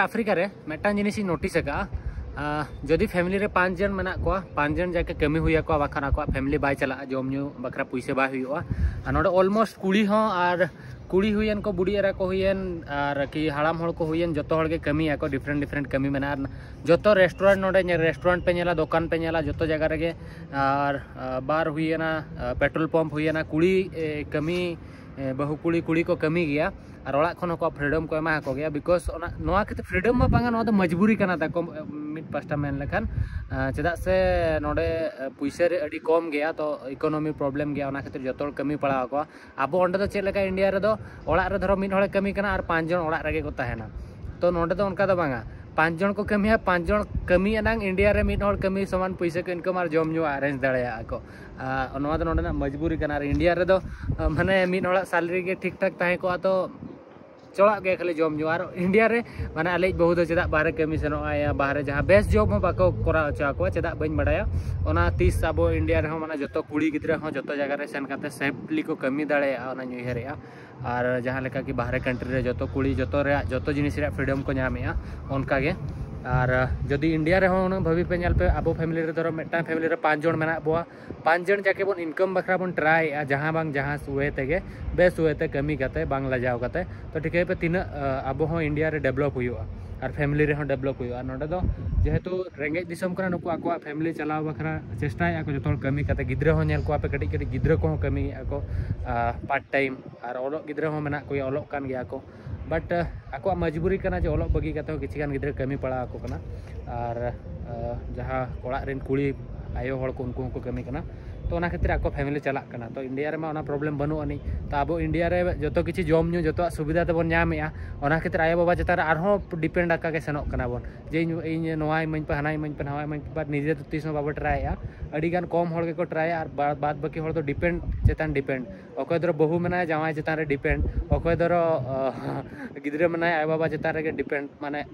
ᱟᱯᱷᱨᱤᱠᱟ ᱨᱮ ᱢᱤᱫᱴᱟᱝ ᱡᱤᱱᱤᱥ ᱤᱧ ᱱᱳᱴᱤᱥ ᱟᱠᱟᱫᱼᱟ᱾ ᱟᱸ, ᱡᱩᱫᱤ ᱯᱷᱮᱢᱤᱞᱤ ᱨᱮ ᱯᱟᱸᱪ ᱡᱚᱱ ᱢᱮᱱᱟᱜ ᱠᱚᱣᱟ, ᱯᱟᱸᱪ ᱡᱚᱱ ᱡᱟᱠᱮ ᱠᱟᱹᱢᱤ ᱦᱩᱭ ᱟᱠᱚᱣᱟ, ᱵᱟᱠᱷᱟᱱ ᱟᱠᱚᱣᱟᱜ ᱯᱷᱮᱢᱤᱞᱤ ᱵᱟᱭ ᱪᱟᱞᱟᱜᱼᱟ, ᱡᱚᱢ ᱧᱩ ᱵᱟᱠᱷᱨᱟ ᱯᱩᱭᱥᱟᱹ ᱵᱟᱭ ᱦᱩᱭᱩᱜᱼᱟ᱾ ᱟᱨ ᱱᱚᱰᱮ ᱚᱞᱢᱳᱥᱴ ᱠᱩᱲᱤ ᱦᱚᱸ ᱟᱨ ᱠᱩᱲᱤ ᱦᱩᱭᱮᱱ ᱠᱚ, ᱵᱩᱰᱷᱤ ᱮᱨᱟ ᱠᱚ ᱦᱩᱭᱮᱱ, ᱟᱨ ᱠᱤ ᱦᱟᱲᱟᱢ ᱦᱚᱲ ᱠᱚ ᱦᱩᱭᱮᱱ, ᱡᱚᱛᱚ ᱦᱚᱲ ᱜᱮ ᱠᱟᱹᱢᱤᱭᱟᱠᱚ, ᱰᱤᱯᱷᱟᱨᱮᱱᱴ ᱰᱤᱯᱷᱟᱨᱮᱱᱴ ᱠᱟᱹᱢᱤ ᱢᱮᱱᱟᱜᱼᱟ᱾ ᱟᱨ ᱡᱚᱛᱚ ᱨᱮᱥᱴᱩᱨᱮᱱᱴ, ᱱᱚᱰᱮ ᱧᱮᱞ, ᱨᱮᱥᱴᱩᱨᱮᱱᱴ ᱯᱮ ᱧᱮᱞᱟ, ᱫᱚᱠᱟᱱ ᱯᱮ ᱧᱮᱞᱟ, ᱡᱚᱛᱚ ᱡᱟᱭᱜᱟ ᱨᱮᱜᱮ, ᱟᱨ, ᱟᱨ ᱵᱟᱨ ᱦᱩᱭᱮᱱᱟ, ᱟᱨ ᱯᱮᱴᱨᱳᱞ ᱯᱟᱢᱯ ᱦᱩᱭᱮᱱᱟ, ᱠᱩᱲᱤ, ᱮ, ᱠᱟᱹᱢᱤ, ᱮ, ᱵᱟᱹᱦᱩ ᱠᱩᱲᱤ, ᱠᱩᱲᱤ ᱠᱚ ᱠᱟᱹᱢᱤ ᱜᱮᱭᱟ᱾ ᱟᱨ ᱚᱲᱟᱜ ᱠᱷᱚᱱ ᱦᱚᱸᱠᱚ ᱯᱷᱨᱤᱰᱚᱢ ᱠᱚ ᱮᱢᱟ ᱠᱚ ᱜᱮᱭᱟ, ᱵᱤᱠᱚᱡᱽ ᱚᱱᱟ, ᱱᱚᱣᱟ ᱠᱷᱟᱹᱛᱤᱨ ᱯᱷᱨᱤᱰᱚᱢ ᱢᱟ ᱵᱟᱝᱟ, ᱱᱚᱣᱟ ᱫᱚ ᱢᱚᱡᱽᱵᱩᱨᱤ ᱠᱟᱱᱟ ᱛᱟᱠᱚ, ᱢᱤᱫ ᱯᱟᱥᱴᱟ ᱢᱮᱱ ᱞᱮᱠᱷᱟᱱ᱾ ᱟᱸ, ᱪᱮᱫᱟᱜ ᱥᱮ ᱱᱚᱰᱮ, ᱟᱸ, ᱯᱩᱭᱥᱟᱹ ᱨᱮ ᱟᱹᱰᱤ ᱠᱚᱢ ᱜᱮᱭᱟ, ᱛᱚ ᱤᱠᱳᱱᱚᱢᱤ ᱯᱨᱚᱵᱞᱮᱢ ᱜᱮᱭᱟ, ᱚᱱᱟ ᱠᱷᱟᱹᱛᱤᱨ ᱡᱚᱛᱚ ᱦᱚᱲ ᱠᱟᱹᱢᱤ ᱯᱟᱲᱟᱣ ᱟᱠᱚᱣᱟ᱾ ᱟᱵᱚ ᱚᱸᱰᱮ ᱫᱚ ᱪᱮᱫ ᱞᱮᱠᱟ, ᱤᱱᱰᱤᱭᱟ ᱨᱮᱫᱚ ᱚᱲᱟᱜ ᱨᱮ ᱫᱷᱚᱨᱚ ᱢᱤᱫ ᱦᱚᱲᱮ ᱠᱟᱹᱢᱤ ᱠᱟᱱᱟ ᱟᱨ ᱯᱟᱸᱪ ᱡᱚᱱ ᱚᱲᱟᱜ ᱨᱮᱜᱮ ᱠᱚ ᱛᱟᱦᱮᱱᱟ᱾ ᱛᱚ ᱱᱚᱰᱮ ᱫᱚ ᱚᱱᱠᱟ ᱫᱚ ᱵᱟᱝᱟ, ᱯᱟᱸᱪ ᱡᱚᱱ ᱠᱚ ᱠᱟᱹᱢᱤᱭᱟ, ᱯᱟᱸᱪ ᱡᱚᱱ ᱠᱟᱹᱢᱤ ᱮᱱᱟᱝ ᱤᱱᱰᱤᱭᱟ ᱨᱮ ᱢᱤᱫ ᱦᱚᱲ ᱠᱟᱹᱢᱤ ᱥᱚᱢᱟᱱ ᱯᱩᱭᱥᱟᱹ ᱠᱚ ᱤᱱᱠᱟᱢ ᱟᱨ ᱡᱚᱢ ᱧᱩ ᱟᱨᱮᱧᱡᱽ ᱫᱟᱲᱮᱭᱟᱜᱼᱟ ᱠᱚ᱾ ᱟᱨ ᱱᱚᱣᱟ ᱫᱚ ᱱᱚᱰᱮᱱᱟᱜ ᱢᱚᱡᱽᱵᱩᱨᱤ ᱠᱟᱱᱟ᱾ ᱟᱨ ᱤᱱᱰᱤᱭᱟ ᱨᱮᱫᱚ, ᱟᱸ, ᱢᱟᱱᱮ ᱢᱤᱫ ᱦᱚᱲᱟᱜ ᱥᱮᱞᱟᱨᱤ ᱜᱮ ᱴᱷᱤᱠ ᱴᱷᱟᱠ ᱛᱟᱦᱮᱸ ᱠᱚᱜᱼᱟ ᱛᱚ ᱪᱟᱞᱟᱜ ᱜᱮᱭᱟ ᱠᱷᱟᱹᱞᱤ ᱡᱚᱢ ᱧᱩ᱾ ᱟᱨ ᱤᱱᱰᱤᱭᱟ ᱨᱮ ᱢᱟᱱᱮ ᱟᱞᱮᱭᱤᱡ ᱵᱟᱹᱦᱩ ᱫᱚ ᱪᱮᱫᱟᱜ ᱵᱟᱦᱨᱮ ᱠᱟᱹᱢᱤ ᱥᱮᱱᱚᱜᱼᱟᱭ, ᱵᱟᱦᱨᱮ ᱡᱟᱦᱟᱸ ᱵᱮᱥ ᱡᱚᱵ ᱦᱚᱸ ᱵᱟᱠᱚ ᱠᱚᱨᱟᱣ ᱦᱚᱪᱚ ᱟᱠᱚᱣᱟ, ᱪᱮᱫᱟᱜ ᱵᱟᱹᱧ ᱵᱟᱲᱟᱭᱟ᱾ ᱚᱱᱟ ᱛᱤᱥ ᱟᱵᱚ ᱤᱱᱰᱤᱭᱟ ᱨᱮᱦᱚᱸ ᱢᱟᱱᱮ ᱡᱚᱛᱚ ᱠᱩᱲᱤ ᱜᱤᱫᱽᱨᱟᱹ ᱦᱚᱸ ᱡᱚᱛᱚ ᱡᱟᱭᱜᱟ ᱨᱮ ᱥᱮᱱ ᱠᱟᱛᱮ ᱥᱮᱯᱷᱞᱤ ᱠᱚ ᱠᱟᱹᱢᱤ ᱫᱟᱲᱮᱭᱟᱜᱼᱟ, ᱚᱱᱟᱧ ᱩᱭᱦᱟᱹᱨᱮᱜᱼᱟ᱾ ᱟᱨ ᱡᱟᱦᱟᱸ ᱞᱮᱠᱟ ᱠᱤ ᱵᱟᱦᱨᱮ ᱠᱟᱱᱴᱨᱤ ᱨᱮ ᱡᱚᱛᱚ ᱠᱩᱲᱤ ᱡᱚᱛᱚ ᱨᱮᱭᱟᱜ ᱡᱚᱛᱚ ᱡᱤᱱᱤᱥ ᱨᱮᱭᱟᱜ ᱯᱷᱨᱤᱰᱚᱢ ᱠᱚ ᱧᱟᱢᱮᱜᱼᱟ, ᱚᱱᱠᱟ ᱜᱮ᱾ ᱟᱨ ᱡᱩᱫᱤ ᱤᱱᱰᱤᱭᱟ ᱨᱮᱦᱚᱸ ᱩᱱᱟᱹᱜ ᱵᱷᱟᱹᱵᱤ ᱯᱮ ᱧᱮᱞ ᱯᱮ, ᱟᱵᱚ ᱯᱷᱮᱢᱤᱞᱤ ᱨᱮ ᱫᱷᱚᱨᱚ ᱢᱤᱫᱴᱟᱝ ᱯᱷᱮᱢᱤᱞᱤ ᱨᱮ ᱯᱟᱸᱪ ᱡᱚᱱ ᱢᱮᱱᱟᱜ ᱵᱚᱣᱟ, ᱯᱟᱸᱪ ᱡᱚᱱ ᱡᱟᱠᱮ ᱵᱚᱱ ᱤᱱᱠᱟᱢ ᱵᱟᱠᱷᱨᱟ ᱵᱚᱱ ᱴᱨᱟᱭᱮᱜᱼᱟ, ᱡᱟᱦᱟᱸ ᱵᱟᱝ ᱡᱟᱦᱟᱸ ᱣᱮ ᱛᱮᱜᱮ, ᱵᱮᱥ ᱣᱮ ᱛᱮ ᱠᱟᱹᱢᱤ ᱠᱟᱛᱮ, ᱵᱟᱝ ᱞᱟᱡᱟᱣ ᱠᱟᱛᱮ᱾ ᱛᱚ ᱴᱷᱤᱠᱟᱹᱭ ᱯᱮ ᱛᱤᱱᱟᱹᱜ, ᱟᱸ, ᱟᱵᱚ ᱦᱚᱸ ᱤᱱᱰᱤᱭᱟ ᱨᱮ ᱰᱮᱵᱷᱞᱚᱯ ᱦᱩᱭᱩᱜᱼᱟ ᱟᱨ ᱯᱷᱮᱢᱤᱞᱤ ᱨᱮᱦᱚᱸ ᱰᱮᱵᱷᱞᱚᱯ ᱦᱩᱭᱩᱜᱼᱟ᱾ ᱟᱨ ᱱᱚᱰᱮ ᱫᱚ ᱡᱮᱦᱮᱛᱩ ᱨᱮᱸᱜᱮᱡ ᱫᱤᱥᱚᱢ ᱠᱟᱱᱟ, ᱱᱩᱠᱩ ᱟᱠᱚᱣᱟᱜ ᱯᱷᱮᱢᱤᱞᱤ ᱪᱟᱞᱟᱣ ᱵᱟᱠᱷᱨᱟ ᱪᱮᱥᱴᱟᱭᱮᱜᱼᱟ ᱠᱚ ᱡᱚᱛᱚ ᱦᱚᱲ ᱠᱟᱹᱢᱤ ᱠᱟᱛᱮ᱾ ᱜᱤᱫᱽᱨᱟᱹ ᱦᱚᱸ ᱧᱮᱞ ᱠᱚᱣᱟ ᱯᱮ, ᱠᱟᱹᱴᱤᱡ ᱠᱟᱹᱴᱤᱡ ᱜᱤᱫᱽᱨᱟᱹ ᱠᱚᱦᱚᱸ ᱠᱟᱹᱢᱤᱭᱮᱜᱼᱟ ᱠᱚ, ᱟᱸ, ᱯᱟᱨᱴ ᱴᱟᱭᱤᱢ᱾ ᱟᱨ ᱚᱞᱚᱜ ᱜᱤᱫᱽᱨᱟᱹ ᱦᱚᱸ ᱢᱮᱱᱟᱜ ᱠᱚᱜᱮᱭᱟ, ᱚᱞᱚᱜ ᱠᱟᱱ ᱜᱮᱭᱟ ᱠᱚ᱾ ᱵᱟᱴ, ᱟᱸ, ᱟᱠᱚᱣᱟᱜ ᱢᱚᱡᱽᱵᱩᱨᱤ ᱠᱟᱱᱟ ᱡᱮ ᱚᱞᱚᱜ ᱵᱟᱹᱜᱤ ᱠᱟᱛᱮ ᱦᱚᱸ ᱠᱤᱪᱷᱩ ᱜᱟᱱ ᱜᱤᱫᱽᱨᱟᱹ ᱠᱟᱹᱢᱤ ᱯᱟᱲᱟᱣ ᱟᱠᱚ ᱠᱟᱱᱟ᱾ ᱟᱨ, ᱟᱸ, ᱡᱟᱦᱟᱸ ᱚᱲᱟᱜ ᱨᱮᱱ ᱠᱩᱲᱤ ᱟᱭᱳ ᱦᱚᱲ ᱠᱚ, ᱩᱱᱠᱩ ᱦᱚᱸᱠᱚ ᱠᱟᱹᱢᱤ ᱠᱟᱱᱟ᱾ ᱛᱚ ᱚᱱᱟ ᱠᱷᱟᱹᱛᱤᱨ ᱟᱠᱚ ᱯᱷᱮᱢᱤᱞᱤ ᱪᱟᱞᱟᱜ ᱠᱟᱱᱟ᱾ ᱛᱚ ᱤᱱᱰᱤᱭᱟ ᱨᱮᱢᱟ ᱚᱱᱟ ᱯᱨᱚᱵᱞᱮᱢ ᱵᱟᱹᱱᱩᱜ ᱟᱹᱱᱤᱡ᱾ ᱛᱚ ᱟᱵᱚ ᱤᱱᱰᱤᱭᱟ ᱨᱮ ᱡᱚᱛᱚ ᱠᱤᱪᱷᱩ ᱡᱚᱢ ᱧᱩ ᱡᱚᱛᱚᱣᱟᱜ ᱥᱩᱵᱤᱫᱷᱟ ᱛᱮᱵᱚᱱ ᱧᱟᱢᱮᱜᱼᱟ, ᱚᱱᱟ ᱠᱷᱟᱹᱛᱤᱨ ᱟᱭᱳᱼᱵᱟᱵᱟ ᱪᱮᱛᱟᱱ ᱨᱮ ᱟᱨᱦᱚᱸ ᱰᱤᱯᱮᱱᱰ ᱟᱠᱟ ᱜᱮ ᱥᱮᱱᱚᱜ ᱠᱟᱱᱟ ᱵᱚᱱ᱾ ᱡᱮ ᱤᱧ, ᱤᱧ ᱱᱚᱣᱟ ᱤᱢᱟᱹᱧ ᱯᱮ, ᱦᱟᱱᱟ ᱤᱢᱟᱹᱧ ᱯᱮ, ᱱᱟᱣᱟ ᱤᱢᱟᱹᱧ ᱯᱮ, but ᱱᱤᱡᱮ ᱫᱚ ᱛᱤᱥ ᱦᱚᱸ ᱵᱟᱵᱚ ᱴᱨᱟᱭᱮᱜᱼᱟ᱾ ᱟᱹᱰᱤ ᱜᱟᱱ ᱠᱚᱢ ᱦᱚᱲ ᱜᱮᱠᱚ ᱴᱨᱟᱭᱟ, ᱟᱨ ᱵᱟ- ᱵᱟᱫ ᱵᱟᱹᱠᱤ ᱦᱚᱲ ᱫᱚ ᱰᱤᱯᱮᱱᱰ ᱪᱮᱛᱟᱱ ᱰᱤᱯᱮᱱᱰ᱾ ᱚᱠᱚᱭ ᱫᱚ ᱵᱟᱹᱦᱩ ᱢᱮᱱᱟᱭᱟ, ᱡᱟᱶᱟᱭ ᱪᱮᱛᱟᱱ ᱨᱮ ᱰᱤᱯᱮᱱᱰ, ᱚᱠᱚᱭ ᱫᱚ ᱜᱤᱫᱽᱨᱟᱹ ᱢᱮᱱᱟᱭᱟ, ᱟᱭᱳᱼᱵᱟᱵᱟ ᱪᱮᱛᱟᱱ ᱨᱮᱜᱮ ᱰᱤᱯᱮᱱᱰ, ᱢᱟᱱᱮ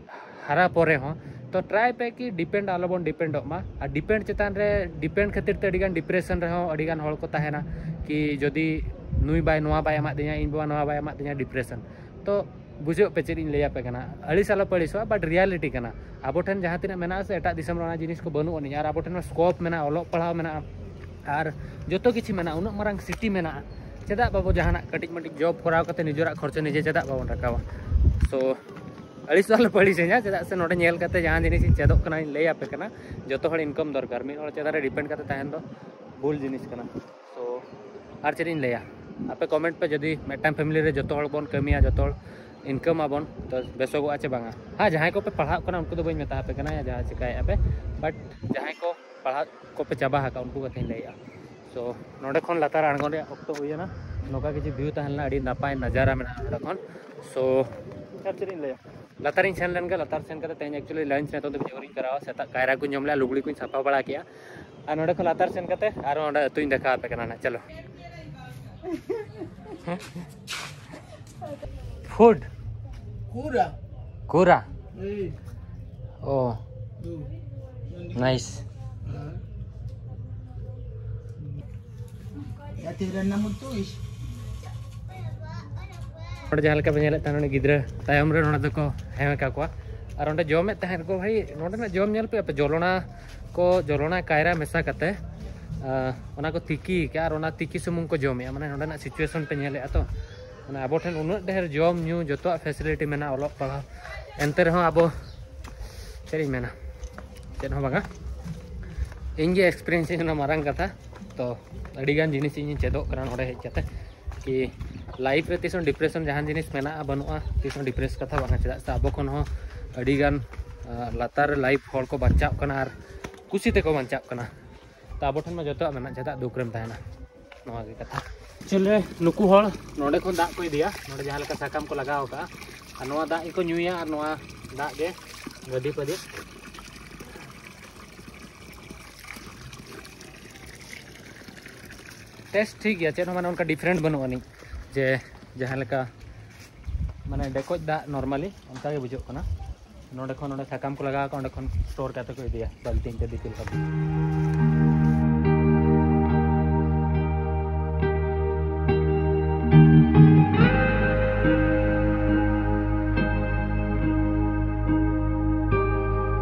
ᱦᱟᱨᱟ ᱯᱚᱨᱮ ᱦᱚᱸ᱾ ᱛᱚ ᱴᱨᱟᱭ ᱯᱮ ᱠᱤ ᱰᱤᱯᱮᱱᱰ ᱟᱞᱚᱵᱚᱱ ᱰᱤᱯᱮᱱᱰᱚᱜ ᱢᱟ᱾ ᱟᱨ ᱰᱤᱯᱮᱱᱰ ᱪᱮᱛᱟᱱ ᱨᱮ, ᱰᱤᱯᱮᱱᱰ ᱠᱷᱟᱹᱛᱤᱨ ᱛᱮ ᱟᱹᱰᱤᱜᱟᱱ ᱰᱤᱯᱨᱮᱥᱚᱱ ᱨᱮᱦᱚᱸ ᱟᱹᱰᱤᱜᱟᱱ ᱦᱚᱲ ᱠᱚ ᱛᱟᱦᱮᱱᱟ, ᱠᱤ ᱡᱩᱫᱤ ᱱᱩᱭ ᱵᱟᱭ, ᱱᱚᱣᱟ ᱵᱟᱭ ᱮᱢᱟᱫ ᱫᱤᱧᱟ, ᱤᱧ ᱵᱟᱵᱟ ᱱᱚᱣᱟ ᱵᱟᱭ ᱮᱢᱟᱫ ᱫᱤᱧᱟ, ᱰᱤᱯᱨᱮᱥᱚᱱ᱾ ᱛᱚ ᱵᱩᱡᱷᱟᱹᱜ ᱯᱮ ᱪᱮᱫ ᱤᱧ ᱞᱟᱹᱭᱟᱯᱮ ᱠᱟᱱᱟ, ᱟᱹᱲᱤᱥ ᱟᱞᱚ ᱯᱮ ᱟᱹᱲᱤᱥᱚᱜᱼᱟ, but ᱨᱤᱭᱟᱞᱤᱴᱤ ᱠᱟᱱᱟ᱾ ᱟᱵᱚ ᱴᱷᱮᱱ ᱡᱟᱦᱟᱸ ᱛᱤᱱᱟᱹᱜ ᱢᱮᱱᱟᱜᱼᱟ ᱥᱮ, ᱮᱴᱟᱜ ᱫᱤᱥᱚᱢ ᱨᱮ ᱚᱱᱟ ᱡᱤᱱᱤᱥ ᱠᱚ ᱵᱟᱹᱱᱩᱜ ᱟᱹᱱᱤᱡ᱾ ᱟᱨ ᱟᱵᱚ ᱴᱷᱮᱱ ᱢᱟ ᱥᱠᱳᱯ ᱢᱮᱱᱟᱜᱼᱟ, ᱚᱞᱚᱜ ᱯᱟᱲᱦᱟᱣ ᱢᱮᱱᱟᱜᱼᱟ, ᱟᱨ ᱡᱚᱛᱚ ᱠᱤᱪᱷᱩ ᱢᱮᱱᱟᱜᱼᱟ, ᱩᱱᱟᱹᱜ ᱢᱟᱨᱟᱝ ᱥᱤᱴᱤ ᱢᱮᱱᱟᱜᱼᱟ᱾ ᱪᱮᱫᱟᱜ ᱵᱟᱵᱚ ᱡᱟᱦᱟᱱᱟᱜ ᱠᱟᱹᱴᱤᱡ ᱢᱟᱹᱴᱤᱡ ᱡᱚᱵ ᱠᱚᱨᱟᱣ ᱠᱟᱛᱮ ᱱᱤᱡᱮᱨᱟᱜ ᱠᱷᱚᱨᱪᱟ ᱱᱤᱡᱮ ᱪᱮᱫᱟᱜ ᱵᱟᱵᱚᱱ ᱨᱟᱠᱟᱵᱟ? ᱥᱳ ᱟᱹᱲᱤᱥ ᱫᱚ ᱟᱞᱚ ᱯᱮ ᱟᱹᱲᱤᱥᱟᱹᱧᱟ, ᱪᱮᱫᱟᱜ ᱥᱮ ᱱᱚᱰᱮ ᱧᱮᱞ ᱠᱟᱛᱮ ᱡᱟᱦᱟᱸ ᱡᱤᱱᱤᱥ ᱤᱧ ᱪᱮᱫᱚᱜ ᱠᱟᱱᱟ, ᱤᱧ ᱞᱟᱹᱭ ᱟᱯᱮ ᱠᱟᱱᱟ᱾ ᱡᱚᱛᱚ ᱦᱚᱲ ᱤᱱᱠᱟᱢ ᱫᱚᱨᱠᱟᱨ, ᱢᱤᱫ ᱦᱚᱲ ᱪᱮᱛᱟᱱ ᱨᱮ ᱰᱤᱯᱮᱱᱰ ᱠᱟᱛᱮ ᱛᱟᱦᱮᱱ ᱫᱚ ᱵᱷᱩᱞ ᱡᱤᱱᱤᱥ ᱠᱟᱱᱟ᱾ ᱥᱳ ᱟᱨ ᱪᱮᱫ ᱤᱧ ᱞᱟᱹᱭᱟ, ᱟᱯᱮ ᱠᱚᱢᱮᱱᱴ ᱯᱮ, ᱡᱩᱫᱤ ᱢᱤᱫᱴᱟᱝ ᱯᱷᱮᱢᱤᱞᱤ ᱨᱮ ᱡᱚᱛᱚ ᱦᱚᱲ ᱵᱚᱱ ᱠᱟᱹᱢᱤᱭᱟ, ᱡᱚᱛᱚ ᱦᱚᱲ ᱤᱱᱠᱟᱢ ᱟᱵᱚᱱ, ᱛᱚ ᱵᱮᱥᱚᱜᱚᱜᱼᱟ ᱪᱮ ᱵᱟᱝᱟ? ᱦᱮᱸ, ᱡᱟᱦᱟᱸᱭ ᱠᱚᱯᱮ ᱯᱟᱲᱦᱟᱜ ᱠᱟᱱᱟ ᱩᱱᱠᱩ ᱫᱚ ᱵᱟᱹᱧ ᱢᱮᱛᱟ ᱟᱯᱮ ᱠᱟᱱᱟ ᱡᱟᱦᱟᱸ ᱪᱤᱠᱟᱹᱭᱮᱫᱼᱟ ᱯᱮ, ᱵᱟᱴ ᱡᱟᱦᱟᱸᱭ ᱠᱚ ᱯᱟᱲᱦᱟᱜ ᱠᱚᱯᱮ ᱪᱟᱵᱟ ᱟᱠᱟᱫ ᱩᱱᱠᱩ ᱠᱟᱛᱷᱟᱧ ᱞᱟᱹᱭᱮᱫᱼᱟ᱾ ᱥᱳ ᱱᱚᱸᱰᱮ ᱠᱷᱚᱱ ᱞᱟᱛᱟᱨ ᱟᱬᱜᱚᱱ ᱨᱮᱭᱟᱜ ᱚᱠᱛᱚ ᱦᱩᱭᱮᱱᱟ᱾ ᱱᱚᱝᱠᱟ ᱠᱤᱪᱷᱩ ᱵᱷᱤᱭᱩ ᱛᱟᱦᱮᱸ ᱞᱮᱱᱟ, ᱟᱹᱰᱤ ᱱᱟᱯᱟᱭ ᱱᱟᱡᱟᱨᱟ ᱢᱮᱱᱟᱜᱼᱟ ᱱᱚᱸᱰᱮ ᱠᱷᱚᱱ᱾ ᱥᱳ ᱟᱨ ᱪᱮᱫ ᱤᱧ ᱞᱟᱹᱭᱟ, ᱞᱟᱛᱟᱨᱤᱧ ᱥᱮᱱ ᱞᱮᱱ ᱜᱮ, ᱞᱟᱛᱟᱨ ᱥᱮᱱ ᱠᱟᱛᱮ ᱛᱮᱦᱮᱧ ᱮᱠᱪᱩᱭᱮᱞᱤ ᱞᱟᱧᱪ ᱱᱤᱛᱚᱜ ᱫᱚ ᱡᱳᱨᱤᱧ ᱠᱚᱨᱟᱣᱟ᱾ ᱥᱮᱛᱟᱜ ᱠᱟᱭᱨᱟ ᱠᱚᱧ ᱡᱚᱢ ᱞᱮᱜᱼᱟ, ᱞᱩᱜᱽᱲᱤ ᱠᱚᱧ ᱥᱟᱯᱷᱟ ᱵᱟᱲᱟ ᱠᱮᱜᱼᱟ, ᱟᱨ ᱱᱚᱸᱰᱮ ᱠᱷᱚᱱ ᱞᱟᱛᱟᱨ ᱥᱮᱱ ᱠᱟᱛᱮ ᱟᱨ ᱚᱸᱰᱮ ᱩᱛᱩᱧ ᱫᱮᱠᱷᱟᱣ ᱟᱯᱮ ᱠᱟᱱᱟ ᱱᱟᱜ᱾ ᱪᱚᱞᱚ᱾ ᱯᱷᱩᱰ ᱠᱩᱨᱟ᱾ ᱠᱩᱨᱟ᱾ ᱮᱭ᱾ ᱳ᱾ ᱫᱩ᱾ ᱱᱟᱭᱤᱥ᱾ ᱦᱮᱸ᱾ ᱭᱟ ᱛᱤᱨᱮ ᱱᱟᱢ ᱩᱛᱩ ᱤᱥ? ᱱᱚᱰᱮ ᱡᱟᱦᱟᱸ ᱞᱮᱠᱟ ᱯᱮ ᱧᱮᱞᱮᱫ ᱛᱟᱦᱮᱱ, ᱩᱱᱤ ᱜᱤᱫᱽᱨᱟᱹ ᱛᱟᱭᱚᱢ ᱨᱮ ᱱᱚᱰᱮ ᱫᱚᱠᱚ ᱦᱮᱢ ᱟᱠᱟᱫ ᱠᱚᱣᱟ᱾ ᱟᱨ ᱚᱸᱰᱮ ᱡᱚᱢᱮᱫ ᱛᱟᱦᱮᱸᱫ ᱠᱚ, ᱵᱷᱟᱹᱭ, ᱱᱚᱰᱮᱱᱟᱜ ᱡᱚᱢ ᱧᱮᱞ ᱯᱮ ᱟᱯᱮ, ᱡᱚᱞᱚᱱᱟ ᱠᱚ, ᱡᱚᱞᱚᱱᱟ ᱠᱟᱭᱨᱟ ᱢᱮᱥᱟ ᱠᱟᱛᱮ, ᱟᱸ, ᱚᱱᱟ ᱠᱚ ᱛᱤᱠᱤ ᱟᱠᱟᱫᱼᱟ ᱟᱨ ᱚᱱᱟ ᱛᱤᱠᱤ ᱥᱩᱢᱩᱝ ᱠᱚ ᱡᱚᱢᱮᱫᱼᱟ᱾ ᱢᱟᱱᱮ ᱱᱚᱰᱮᱱᱟᱜ ᱥᱤᱪᱩᱭᱮᱥᱚᱱ ᱯᱮ ᱧᱮᱞᱮᱫᱼᱟ ᱛᱚ, ᱢᱟᱱᱮ ᱟᱵᱚ ᱴᱷᱮᱱ ᱩᱱᱟᱹᱜ ᱰᱷᱮᱨ ᱡᱚᱢ ᱧᱩ ᱡᱚᱛᱚᱣᱟᱜ ᱯᱷᱮᱥᱤᱞᱤᱴᱤ ᱢᱮᱱᱟᱜᱼᱟ, ᱚᱞᱚᱜ ᱯᱟᱲᱦᱟᱣ, ᱮᱱᱛᱮ ᱨᱮᱦᱚᱸ ᱟᱵᱚ, ᱪᱮᱫ ᱤᱧ ᱢᱮᱱᱟ, ᱪᱮᱫ ᱦᱚᱸ ᱵᱟᱝᱟ᱾ ᱤᱧ ᱜᱮ ᱮᱠᱥᱯᱤᱨᱤᱭᱮᱱᱥ ᱤᱧ ᱚᱱᱟ ᱢᱟᱨᱟᱝ ᱠᱟᱛᱷᱟ᱾ ᱛᱚ ᱟᱹᱰᱤᱜᱟᱱ ᱡᱤᱱᱤᱥ ᱤᱧ ᱪᱮᱫᱚᱜ ᱠᱟᱱᱟ ᱱᱚᱰᱮ ᱦᱮᱡ ᱠᱟᱛᱮ, ᱠᱤ ᱞᱟᱭᱤᱯᱷ ᱨᱮ ᱛᱤᱥ ᱦᱚᱸ ᱰᱤᱯᱨᱮᱥᱚᱱ ᱡᱟᱦᱟᱱ ᱡᱤᱱᱤᱥ ᱢᱮᱱᱟᱜᱼᱟ ᱵᱟᱹᱱᱩᱜᱼᱟ, ᱛᱤᱥ ᱦᱚᱸ ᱰᱤᱯᱨᱮᱥ ᱠᱟᱛᱷᱟ ᱵᱟᱝᱟ᱾ ᱪᱮᱫᱟᱜ ᱥᱮ ᱟᱵᱚ ᱠᱷᱚᱱ ᱦᱚᱸ ᱟᱹᱰᱤᱜᱟᱱ, ᱟᱸ, ᱞᱟᱛᱟᱨ ᱨᱮ ᱞᱟᱭᱤᱯᱷ ᱦᱚᱲ ᱠᱚ ᱵᱟᱧᱪᱟᱜ ᱠᱟᱱᱟ ᱟᱨ ᱠᱩᱥᱤ ᱛᱮᱠᱚ ᱵᱟᱧᱪᱟᱜ ᱠᱟᱱᱟ᱾ ᱟᱵᱚ ᱴᱷᱮᱱ ᱢᱟ ᱡᱚᱛᱚᱣᱟᱜ ᱢᱮᱱᱟᱜ, ᱪᱮᱫᱟᱜ ᱫᱩᱠ ᱨᱮᱢ ᱛᱟᱦᱮᱱᱟ? ᱱᱚᱣᱟ ᱜᱮ ᱠᱟᱛᱷᱟ᱾ ᱪᱚᱞᱮ, ᱱᱩᱠᱩ ᱦᱚᱲ ᱱᱚᱰᱮ ᱠᱷᱚᱱ ᱫᱟᱜ ᱠᱚ ᱤᱫᱤᱭᱟ, ᱱᱚᱰᱮ ᱡᱟᱦᱟᱸ ᱞᱮᱠᱟ ᱥᱟᱠᱟᱢ ᱠᱚ ᱞᱟᱜᱟᱣ ᱟᱠᱟᱫᱼᱟ, ᱟᱨ ᱱᱚᱣᱟ ᱫᱟᱜ ᱜᱮᱠᱚ ᱧᱩᱭᱟ, ᱟᱨ ᱱᱚᱣᱟ ᱫᱟᱜ ᱜᱮ ᱜᱟᱹᱰᱤ ᱯᱟᱹᱰᱤ᱾ ᱴᱮᱥᱴ ᱴᱷᱤᱠ ᱜᱮᱭᱟ, ᱪᱮᱫ ᱦᱚᱸ ᱢᱟᱱᱮ ᱚᱱᱠᱟ ᱰᱤᱯᱷᱟᱨᱮᱱᱴ ᱵᱟᱹᱱᱩᱜ ᱟᱹᱱᱤᱡ, ᱡᱮ ᱡᱟᱦᱟᱸ ᱞᱮᱠᱟ ᱢᱟᱱᱮ ᱰᱮᱠᱚᱡ ᱫᱟᱜ ᱱᱚᱨᱢᱟᱞᱤ ᱚᱱᱠᱟ ᱜᱮ ᱵᱩᱡᱷᱟᱹᱜ ᱠᱟᱱᱟ᱾ ᱱᱚᱰᱮ ᱠᱷᱚᱱ ᱚᱸᱰᱮ ᱥᱟᱠᱟᱢ ᱠᱚ ᱞᱟᱜᱟᱣ ᱟᱠᱟᱫ, ᱚᱸᱰᱮ ᱠᱷᱚᱱ ᱥᱴᱳᱨ ᱠᱟᱛᱮ ᱠᱚ ᱤᱫᱤᱭᱟ ᱵᱟᱹᱞᱛᱤ ᱛᱮ ᱫᱤᱯᱤᱞ ᱠᱟᱛᱮ᱾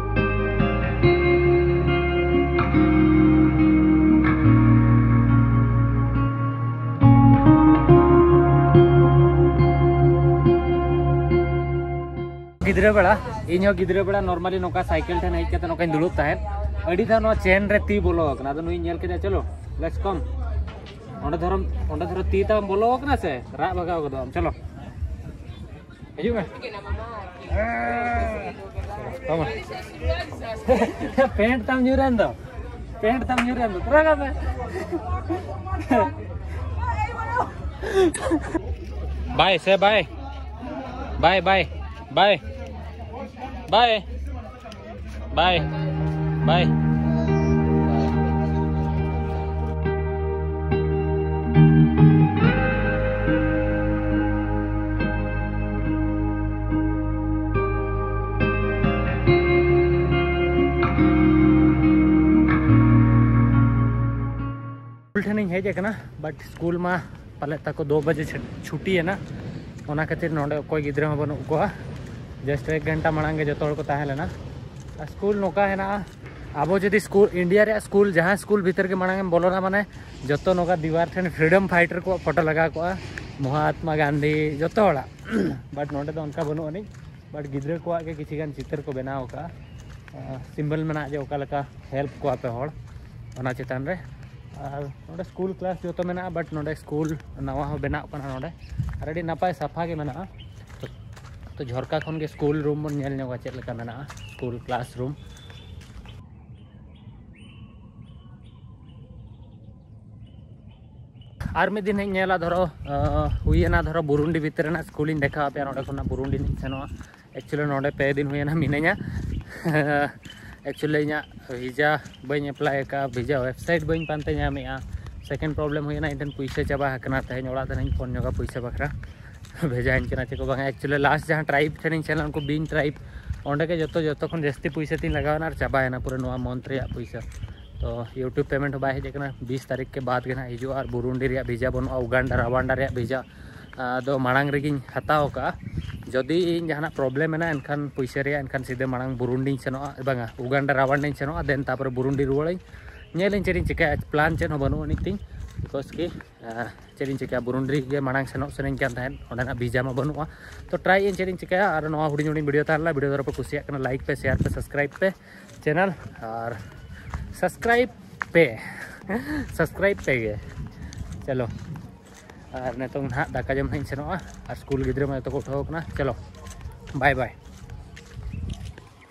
ᱜᱤᱫᱽᱨᱟᱹ ᱵᱮᱲᱟ, ᱤᱧ ᱦᱚᱸ ᱜᱤᱫᱽᱨᱟᱹ ᱵᱮᱲᱟ normally ᱱᱚᱝᱠᱟ ᱥᱟᱭᱠᱮᱞ ᱴᱷᱮᱱ ᱦᱮᱡ ᱠᱟᱛᱮ ᱱᱚᱝᱠᱟᱧ ᱫᱩᱲᱩᱵ ᱛᱟᱦᱮᱸᱫ᱾ ᱟᱹᱰᱤ ᱫᱷᱟᱣ ᱱᱚᱣᱟ ᱪᱮᱱ ᱨᱮ ᱛᱤ ᱵᱚᱞᱚ ᱟᱠᱟᱱᱟ, ᱟᱫᱚ ᱱᱩᱭᱤᱧ ᱧᱮᱞ ᱠᱮᱫᱟ, ᱪᱚᱞᱚ let's come᱾ ᱚᱸᱰᱮ ᱫᱷᱚᱨᱚᱢ, ᱚᱸᱰᱮ ᱫᱷᱚᱨᱚ ᱛᱤ ᱛᱟᱢ ᱵᱚᱞᱚ ᱟᱠᱟᱱᱟ ᱥᱮ, ᱨᱟᱜ ᱵᱷᱟᱜᱟᱣ ᱜᱚᱫᱚᱜ ᱟᱢ᱾ ᱪᱚᱞᱚ, ᱦᱤᱡᱩᱜ ᱢᱮ᱾ ᱛᱟᱢᱟ᱾ ᱯᱮᱱᱴ ᱛᱟᱢ ᱧᱩᱨᱮᱱ ᱫᱚ, ᱯᱮᱱᱴ ᱛᱟᱢ ᱧᱩᱨᱮᱱ ᱫᱚ, ᱨᱟᱜᱟ ᱯᱮ᱾ ᱵᱟᱭ ᱥᱮ ᱵᱟᱭ, ᱵᱟᱭ, ᱵᱟᱭ, ᱵᱟᱭ, ᱵᱟᱭ᱾ ᱵᱟᱭ᱾ ᱵᱟᱭ᱾ ᱥᱠᱩᱞ ᱴᱷᱮᱱᱤᱧ ᱦᱮᱡ ᱟᱠᱟᱱᱟ, but ᱥᱠᱩᱞ ᱢᱟ ᱯᱟᱞᱮᱫ ᱛᱟᱠᱚ ᱫᱩ ᱵᱟᱡᱮ ᱪᱷᱩ-, ᱪᱷᱩᱴᱤᱭᱮᱱᱟ᱾ ᱚᱱᱟ ᱠᱷᱟᱹᱛᱤᱨ ᱱᱚᱰᱮ ᱚᱠᱚᱭ ᱜᱤᱫᱽᱨᱟᱹ ᱦᱚᱸ ᱵᱟᱹᱱᱩᱜ ᱠᱚᱣᱟ᱾ Just ᱮᱠ ᱜᱷᱚᱱᱴᱟ ᱢᱟᱲᱟᱝ ᱜᱮ ᱡᱚᱛᱚ ᱦᱚᱲ ᱠᱚ ᱛᱟᱦᱮᱸ ᱞᱮᱱᱟ᱾ ᱟᱨ ᱥᱠᱩᱞ ᱱᱚᱝᱠᱟ ᱦᱮᱱᱟᱜᱼᱟ, ᱟᱵᱚ ᱡᱩᱫᱤ ᱥᱠᱩᱞ, ᱤᱱᱰᱤᱭᱟ ᱨᱮᱭᱟᱜ ᱥᱠᱩᱞ, ᱡᱟᱦᱟᱸ ᱥᱠᱩᱞ ᱵᱷᱤᱛᱤᱨ ᱜᱮ ᱢᱟᱲᱟᱝ ᱮᱢ ᱵᱚᱞᱚᱱᱟ, ᱢᱟᱱᱮ ᱡᱚᱛᱚ ᱱᱚᱝᱠᱟ ᱫᱤᱣᱟᱨ ᱴᱷᱮᱱ freedom fighter ᱠᱚᱣᱟᱜ ᱯᱷᱳᱴᱳ ᱞᱟᱜᱟᱣ ᱠᱚᱜᱼᱟ, ᱢᱚᱦᱟᱛᱢᱟ ᱜᱟᱱᱫᱷᱤ, ᱡᱚᱛᱚ ᱦᱚᱲᱟᱜ᱾ But ᱱᱚᱰᱮ ᱫᱚ ᱚᱱᱠᱟ ᱵᱟᱹᱱᱩᱜ ᱟᱹᱱᱤᱡ᱾ But ᱜᱤᱫᱽᱨᱟᱹ ᱠᱚᱣᱟᱜ ᱜᱮ ᱠᱤᱪᱷᱤ ᱜᱟᱱ ᱪᱤᱛᱟᱹᱨ ᱠᱚ ᱵᱮᱱᱟᱣ ᱟᱠᱟᱫᱼᱟ᱾ ᱟᱸ, symbol ᱢᱮᱱᱟᱜᱼᱟ ᱡᱮ ᱚᱠᱟ ᱞᱮᱠᱟ help ᱠᱚᱣᱟ ᱯᱮ ᱦᱚᱲ ᱚᱱᱟ ᱪᱮᱛᱟᱱ ᱨᱮ᱾ ᱟᱨ ᱱᱚᱰᱮ ᱥᱠᱩᱞ ᱠᱞᱟᱥ ᱡᱚᱛᱚ ᱢᱮᱱᱟᱜᱼᱟ, but ᱱᱚᱰᱮ ᱥᱠᱩᱞ ᱱᱟᱣᱟ ᱦᱚᱸ ᱵᱮᱱᱟᱜ ᱠᱟᱱᱟ ᱱᱚᱰᱮ, ᱟᱨ ᱟᱹᱰᱤ ᱱᱟᱯᱟᱭ ᱥᱟᱯᱷᱟ ᱜᱮ ᱢᱮᱱᱟᱜᱼᱟ᱾ ᱛᱚ, ᱛᱚ ᱡᱷᱚᱨᱠᱟ ᱠᱷᱚᱱ ᱜᱮ ᱥᱠᱩᱞ ᱨᱩᱢ ᱵᱚᱱ ᱧᱮᱞ ᱧᱚᱜᱟ ᱪᱮᱫ ᱞᱮᱠᱟ ᱢᱮᱱᱟᱜᱼᱟ ᱥᱠᱩᱞ ᱠᱞᱟᱥ ᱨᱩᱢ᱾ ᱟᱨ ᱢᱤᱫ ᱫᱤᱱ ᱦᱟᱸᱜ ᱤᱧ ᱧᱮᱞᱟ, ᱫᱷᱚᱨᱚ ᱦᱩᱭᱮᱱᱟ, ᱫᱷᱚᱨᱚ ᱵᱩᱨᱩᱱᱰᱤ ᱵᱷᱤᱛᱨᱤ ᱨᱮᱱᱟᱜ ᱥᱠᱩᱞ ᱤᱧ ᱫᱮᱠᱷᱟᱣ ᱟᱯᱮᱭᱟ᱾ ᱱᱚᱸᱰᱮ ᱠᱷᱚᱱᱟᱜ ᱵᱩᱨᱩᱱᱰᱤ ᱤᱧ ᱥᱮᱱᱚᱜᱼᱟ᱾ ᱮᱠᱪᱩᱭᱮᱞᱤ ᱱᱚᱸᱰᱮ ᱯᱮ ᱫᱤᱱ ᱦᱩᱭᱮᱱᱟ ᱢᱤᱱᱟᱹᱧᱟ᱾ ᱮᱠᱪᱩᱭᱮᱞᱤ ᱤᱧᱟᱹᱜ ᱵᱷᱤᱡᱟ ᱵᱟᱹᱧ ᱮᱯᱞᱟᱭ ᱟᱠᱟᱫᱼᱟ, ᱵᱷᱤᱡᱟ ᱣᱮᱵᱥᱟᱭᱤᱴ ᱵᱟᱹᱧ ᱯᱟᱱᱛᱮ ᱧᱟᱢᱮᱫᱼᱟ᱾ ᱥᱮᱠᱮᱱᱰ ᱯᱨᱚᱵᱞᱮᱢ ᱦᱩᱭᱮᱱᱟ, ᱤᱧ ᱴᱷᱮᱱ ᱯᱩᱭᱥᱟᱹ ᱪᱟᱵᱟ ᱟᱠᱟᱱᱟ᱾ ᱛᱮᱦᱮᱧ ᱚᱲᱟᱜ ᱛᱮ ᱤᱧ ᱯᱷᱳᱱ ᱧᱚᱜᱟ ᱯᱩᱭᱥᱟᱹ ᱵᱟᱠᱷᱨᱟ᱾ ᱵᱷᱮᱡᱟᱧ ᱠᱟᱱᱟ ᱪᱮ ᱠᱚ ᱵᱟᱝᱟ᱾ ᱮᱠᱪᱩᱭᱮᱞᱤ ᱞᱟᱥᱴ ᱡᱟᱦᱟᱸ ᱴᱨᱟᱭᱤᱵᱽ ᱴᱷᱮᱱᱤᱧ ᱥᱮᱱ ᱞᱮᱱᱟ, ᱩᱱᱠᱩ ᱵᱤᱧ ᱴᱨᱟᱭᱤᱵᱽ, ᱚᱸᱰᱮ ᱜᱮ ᱡᱚᱛᱚ ᱡᱚᱛᱚ ᱠᱷᱚᱱ ᱡᱟᱹᱥᱛᱤ ᱯᱩᱭᱥᱟᱹ ᱛᱤᱧ ᱞᱟᱜᱟᱣ ᱮᱱᱟ ᱟᱨ ᱪᱟᱵᱟᱭᱮᱱᱟ ᱯᱩᱨᱟᱹ ᱱᱚᱣᱟ ᱢᱚᱱᱛᱷ ᱨᱮᱭᱟᱜ ᱯᱩᱭᱥᱟᱹ᱾ ᱛᱚ ᱭᱩᱴᱩᱵᱽ ᱯᱮᱢᱮᱱᱴ ᱦᱚᱸ ᱵᱟᱭ ᱦᱮᱡ ᱟᱠᱟᱱᱟ, ᱵᱤᱥ ᱛᱟᱹᱨᱤᱠᱷ ᱠᱮ ᱵᱟᱫᱽ ᱜᱮ ᱱᱟᱦᱟᱜ ᱦᱤᱡᱩᱜᱼᱟ᱾ ᱟᱨ ᱵᱩᱨᱩᱱᱰᱤ ᱨᱮᱭᱟᱜ ᱵᱷᱤᱡᱟ ᱵᱟᱹᱱᱩᱜᱼᱟ, ᱩᱜᱟᱱᱰᱟ ᱨᱟᱣᱟᱱᱰᱟ ᱨᱮᱭᱟᱜ ᱵᱷᱤᱡᱟ ᱫᱚ ᱢᱟᱲᱟᱝ ᱨᱮᱜᱮᱧ ᱦᱟᱛᱟᱣ ᱟᱠᱟᱫᱼᱟ᱾ ᱡᱩᱫᱤ ᱤᱧ ᱡᱟᱦᱟᱱᱟᱜ ᱯᱨᱚᱵᱞᱮᱢ ᱮᱱᱟ ᱮᱱᱠᱷᱟᱱ ᱯᱩᱭᱥᱟᱹ ᱨᱮᱭᱟᱜ, ᱮᱱᱠᱷᱟᱱ ᱥᱤᱫᱷᱟᱹ ᱢᱟᱲᱟᱝ ᱵᱩᱨᱩᱱᱰᱤᱧ ᱥᱮᱱᱚᱜᱼᱟ, ᱵᱟᱝᱟ, ᱩᱜᱟᱱᱰᱟ ᱨᱟᱣᱟᱱᱰᱟᱧ ᱥᱮᱱᱚᱜᱼᱟ, ᱫᱮᱱ ᱛᱟᱨᱯᱚᱨᱮ ᱵᱩᱨᱩᱱᱰᱤ ᱨᱩᱣᱟᱹᱲᱟᱹᱧ᱾ ᱧᱮᱞᱟᱹᱧ ᱪᱮᱫ ᱤᱧ ᱪᱤᱠᱟᱹᱭᱟ, ᱯᱞᱟᱱ ᱪᱮᱫ ᱦᱚᱸ ᱵᱟᱹᱱᱩᱜ ᱟᱹᱱᱤᱡ ᱛᱤᱧ, ᱵᱤᱠᱚᱡᱽ ᱠᱤ ᱪᱮᱫ ᱤᱧ ᱪᱤᱠᱟᱹᱭᱟ, ᱵᱩᱨᱩᱱᱰᱤ ᱜᱮ ᱢᱟᱲᱟᱝ ᱥᱮᱱᱚᱜ ᱥᱟᱱᱟᱧ ᱠᱟᱱ ᱛᱟᱦᱮᱸᱫ, ᱚᱸᱰᱮᱱᱟᱜ ᱵᱷᱤᱡᱟ ᱢᱟ ᱵᱟᱹᱱᱩᱜᱼᱟ᱾ ᱛᱚ ᱴᱨᱟᱭ ᱤᱧ ᱪᱮᱫ ᱤᱧ ᱪᱤᱠᱟᱹᱭᱟ᱾ ᱟᱨ ᱱᱚᱣᱟ ᱦᱩᱰᱤᱧ ᱦᱩᱰᱤᱧ ᱵᱷᱤᱰᱤᱭᱳ ᱛᱟᱦᱮᱸ ᱞᱮᱱᱟ, ᱵᱷᱤᱰᱤᱭᱳ ᱫᱷᱚᱨᱚ ᱯᱮ ᱠᱩᱥᱤᱭᱟᱜ ᱠᱟᱱᱟ, ᱞᱟᱭᱤᱠ ᱯᱮ, ᱥᱮᱭᱟᱨ ᱯᱮ, ᱥᱟᱵᱥᱠᱨᱟᱭᱤᱵᱽ ᱯᱮ ᱪᱮᱱᱮᱞ, ᱟᱨ ᱥᱟᱵᱥᱠᱨᱟᱭᱤᱵᱽ ᱯᱮ, ᱥᱟᱵᱥᱠᱨᱟᱭᱤᱵᱽ ᱯᱮ ᱜᱮ᱾ ᱪᱚᱞᱚ, ᱟᱨ ᱱᱤᱛᱚᱝ ᱱᱟᱦᱟᱜ ᱫᱟᱠᱟ ᱡᱚᱢ ᱱᱟᱦᱟᱜ ᱤᱧ ᱥᱮᱱᱚᱜᱼᱟ, ᱟᱨ ᱥᱠᱩᱞ ᱜᱤᱫᱽᱨᱟᱹ ᱢᱟ ᱡᱚᱛᱚ ᱠᱚ ᱩᱴᱷᱟᱹᱣ ᱟᱠᱟᱱᱟ᱾ ᱪᱚᱞᱚ, ᱵᱟᱭ ᱵᱟᱭ᱾